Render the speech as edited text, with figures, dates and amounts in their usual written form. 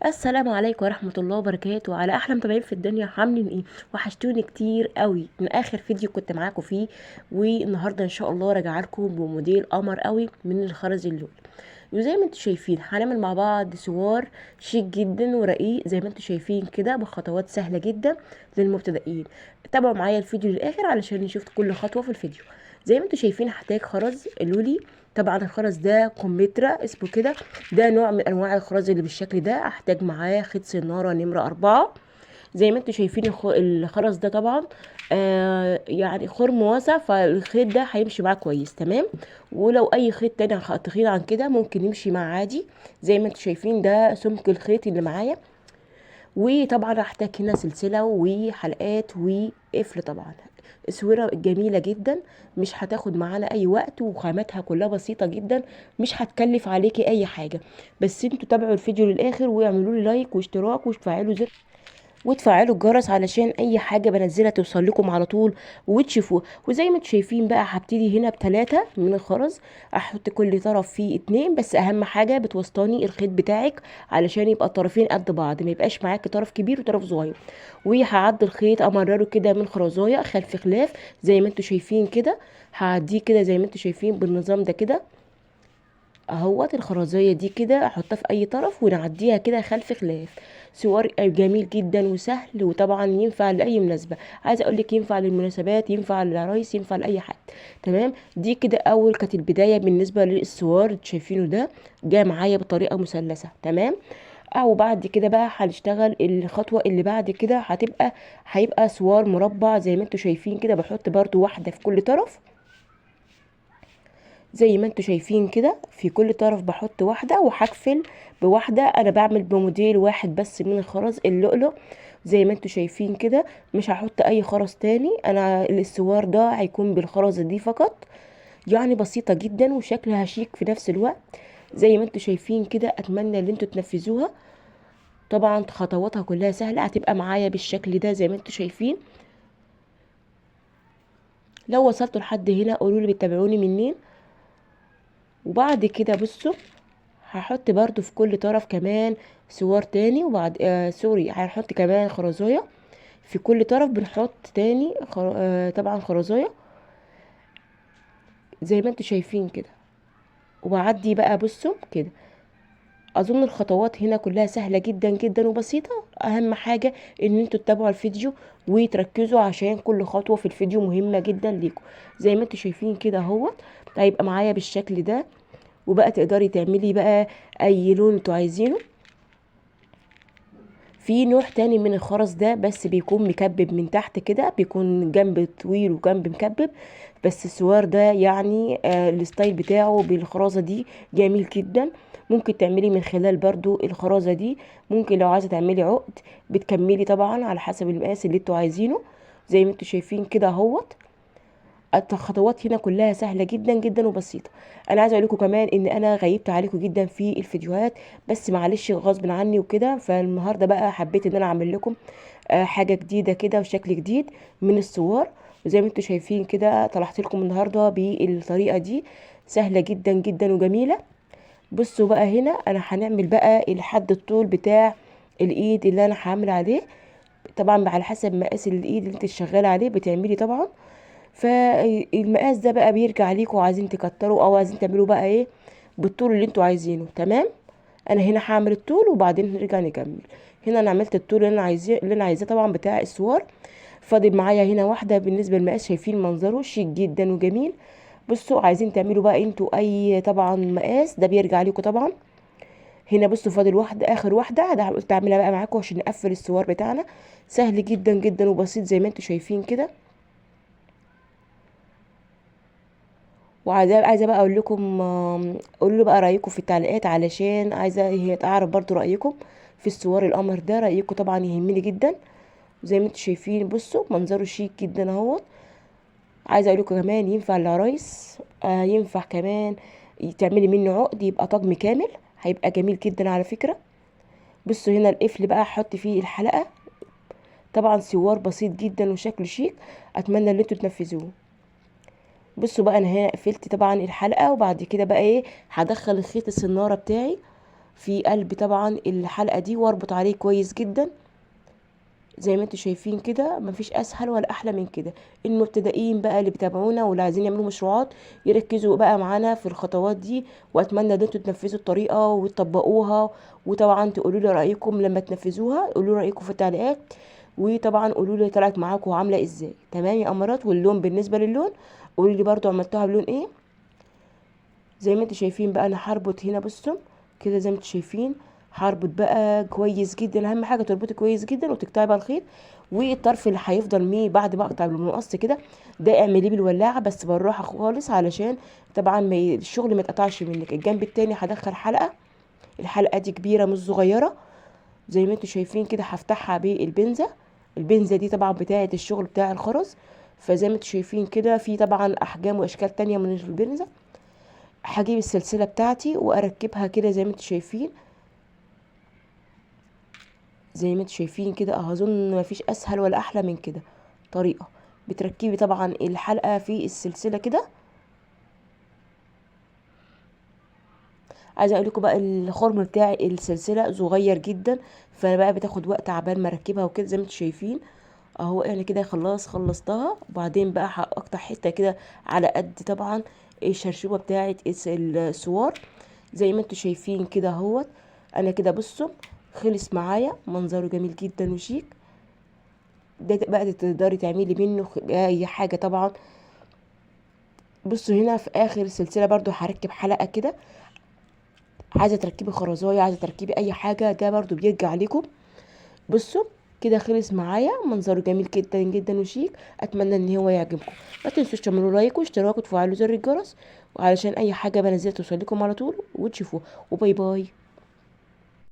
السلام عليكم ورحمة الله وبركاته. على أحلى متابعين في الدنيا، عاملين ايه؟ وحشتوني كتير قوي من آخر فيديو كنت معاكم فيه، والنهاردة إن شاء الله راجعه لكم بموديل قمر قوي من الخرز اللون. وزي ما انتم شايفين هنعمل مع بعض سوار شيك جدا ورقيق زي ما انتم شايفين كده، بخطوات سهلة جدا للمبتدئين. تابعوا معايا الفيديو للآخر علشان نشوف كل خطوة في الفيديو. زي ما انتم شايفين هحتاج خرز لولي، طبعا الخرز ده كمثرى اسمه كده، ده نوع من انواع الخرز اللي بالشكل ده. هحتاج معاه خيط سناره نمره 4. زي ما انتم شايفين الخرز ده طبعا يعني خرم واسع، فالخيط ده هيمشي معاه كويس تمام. ولو اي خيط تاني تخين عن كده ممكن يمشي معاه عادي. زي ما انتم شايفين ده سمك الخيط اللي معايا. وطبعا هحتاج هنا سلسلة وحلقات وقفل. طبعا اسورة جميلة جدا، مش هتاخد معانا اي وقت، وخاماتها كلها بسيطة جدا، مش هتكلف عليكي اي حاجة. بس انتوا تابعوا الفيديو للاخر واعملوا لي لايك واشتراك وتفعلوا زر وتفعلوا الجرس علشان اي حاجة بنزلها توصل لكم على طول وتشوفوها. وزي ما انتوا شايفين بقى هبتدي هنا ب3 من الخرز، احط كل طرف فيه 2، بس اهم حاجة بتوسطاني الخيط بتاعك علشان يبقى الطرفين قد بعض، ما يبقاش معاكي طرف كبير وطرف صغير. وهعدي الخيط امرره كده من خرزايه خلف خلاف زي ما انتوا شايفين كده، هعديه كده زي ما انتوا شايفين بالنظام ده كده اهوت. الخرزيه دي كده احطها في اي طرف ونعديها كده خلف خلاف. سوار جميل جدا وسهل، وطبعا ينفع لاي مناسبة. عايزه اقول لك ينفع للمناسبات، ينفع للعرايس، ينفع لاي حد تمام. دي كده اول كانت البداية بالنسبة للسوار اللي شايفينه ده، جه معايا بطريقة مثلثة تمام. او بعد كده بقى هنشتغل الخطوة اللي بعد كده، هيبقى سوار مربع زي ما انتوا شايفين كده. بحط برده واحدة في كل طرف زي ما انتوا شايفين كده، في كل طرف بحط واحدة وهقفل بواحدة. انا بعمل بموديل واحد بس من الخرز اللؤلؤ زي ما انتوا شايفين كده، مش هحط اي خرز تاني. انا السوار ده هيكون بالخرزة دي فقط، يعني بسيطة جدا وشكلها شيك في نفس الوقت زي ما انتوا شايفين كده. اتمنى ان انتوا تنفذوها، طبعا خطواتها كلها سهلة، هتبقى معايا بالشكل ده زي ما انتوا شايفين. لو وصلتوا لحد هنا قولوا لي بتتابعوني منين. وبعد كده بصوا هحط برضو في كل طرف كمان سوار تاني، وبعد سوري هنحط كمان خرزايه في كل طرف، بنحط تاني طبعا خرزايه زي ما انتوا شايفين كده. وبعدي بقى بصوا كده. اظن الخطوات هنا كلها سهلة جدا جدا وبسيطة. اهم حاجة ان انتوا تتابعوا الفيديو وتركزوا عشان كل خطوة في الفيديو مهمة جدا ليكم. زي ما انتوا شايفين كده اهوت هيبقى معايا بالشكل ده. وبقى تقدري تعملي بقى اي لون انتوا عايزينه. في نوع تاني من الخرز ده بس بيكون مكبب من تحت كده، بيكون جنب طويل وجنب مكبب، بس السوار ده ال style بتاعه بالخرازة دي جميل جدا. ممكن تعملي من خلال برضو الخرازة دي، ممكن لو عايزة تعملي عقد بتكملي طبعا على حسب المقاس اللي انتوا عايزينه زي ما انتوا شايفين كده اهوت. الخطوات هنا كلها سهلة جدا جدا وبسيطة. انا عايزة اقول لكم كمان ان انا غيبت عليكم جدا في الفيديوهات، بس معلش غصب عني وكده. فالنهارده بقى حبيت ان انا اعمل لكم حاجة جديدة كده وشكل جديد من الصور. وزي ما انتوا شايفين كده طلعت لكم النهارده بالطريقة دي، سهلة جدا جدا وجميلة. بصوا بقى هنا انا هنعمل بقى الحد الطول بتاع الايد اللي انا هعمل عليه، طبعا على حسب مقاس الايد اللي انت شغالة عليه بتعملي طبعا. فالمقاس ده بقى بيرجع ليكوا، عايزين تكتروا او عايزين تعملوا بقى ايه بالطول اللي انتوا عايزينه تمام. انا هنا هعمل الطول وبعدين نرجع نكمل. هنا انا عملت الطول اللي انا عايزاه طبعا بتاع السوار. فاضل معايا هنا واحدة بالنسبة للمقاس، شايفين منظره شيك جدا وجميل. بصوا عايزين تعملوا بقى انتوا اي طبعا مقاس ده بيرجع ليكوا طبعا. هنا بصوا فاضل واحدة، اخر واحدة ده قلت اعملها بقى معاكم عشان نقفل السوار بتاعنا. سهل جدا جدا وبسيط زي ما انتوا شايفين كده. وعايزه بقى اقول لكم، قولوا بقى رايكم في التعليقات علشان عايزه هي اعرف برضو رايكم في السوار القمر ده، رايكم طبعا يهمني جدا. زي ما انتوا شايفين بصوا منظره شيك جدا اهوت. عايزه اقول لكم كمان ينفع للعرايس، ينفع كمان تعملي منه عقد يبقى طقم كامل، هيبقى جميل جدا على فكرة. بصوا هنا القفل بقى هحط فيه الحلقة، طبعا سوار بسيط جدا وشكله شيك، اتمنى ان انتوا تنفذوه. بصوا بقى انا هنا قفلت طبعا الحلقة، وبعد كده بقى ايه هدخل الخيط السناره بتاعي في قلب طبعا الحلقة دي، واربط عليه كويس جدا زي ما انتوا شايفين كده. مفيش اسهل ولا احلى من كده. المبتدئين بقى اللي بيتابعونا واللي عايزين يعملوا مشروعات يركزوا بقى معانا في الخطوات دي، واتمنى ان انتوا تنفذوا الطريقة وتطبقوها، وطبعا تقولوا لي رايكم لما تنفذوها، قولوا لي رايكم في التعليقات، وطبعا قولوا لي طلعت معاكم عامله ازاي. تمام يا قمرات. واللون بالنسبة للون قولوا لي برضو عملتوها بلون ايه. زي ما انتوا شايفين بقى انا هربط هنا، بصوا كده زي ما انتوا شايفين هربط بقى كويس جدا. اهم حاجة تربطي كويس جدا وتقطعي بقى الخيط، والطرف اللي هيفضل مية بعد ما اقطع بالمقص كده ده اعمليه بالولاعه بس بالراحة خالص، علشان طبعا الشغل ما يتقطعش منك. الجنب التاني هدخل حلقة، الحلقة دي كبيرة مش صغيرة زي ما انتوا شايفين كده. هفتحها بالبنزه، البنزه دي طبعا بتاعه الشغل بتاع الخرز. فزي ما انتوا شايفين كده في طبعا احجام واشكال تانية من البنزه. هجيب السلسلة بتاعتي واركبها كده زي ما انتوا شايفين، زي ما انتوا شايفين كده. اظن مفيش اسهل ولا احلى من كده طريقه. بتركبي طبعا الحلقة في السلسلة كده. عايزه اقول لكم بقى الخرم بتاع السلسلة صغير جدا، فانا بقى بتاخد وقت عبال ما اركبها وكده زي ما انتوا شايفين اهو. انا كده خلاص خلصتها. وبعدين بقى هقطع حتة كده على قد طبعا الشرشوبه بتاعه السوار زي ما انتوا شايفين كده اهوت. انا كده بصوا خلص معايا، منظره جميل جدا وشيك. ده بقى تقدري تعملي منه اي حاجة طبعا. بصوا هنا في اخر السلسلة برضو هركب حلقة كده. عايزه تركبي خرزايه، عايزه تركبي اي حاجة، ده برضو بيرجع لكم. بصوا كده خلص معايا، منظره جميل جدا جدا وشيك. اتمنى ان هو يعجبكم. ما تنسوش تعملوا like واشتراك وتفعلوا زر الجرس، وعلشان اي حاجة بنزلها توصل لكم على طول وتشوفوها. و bye bye.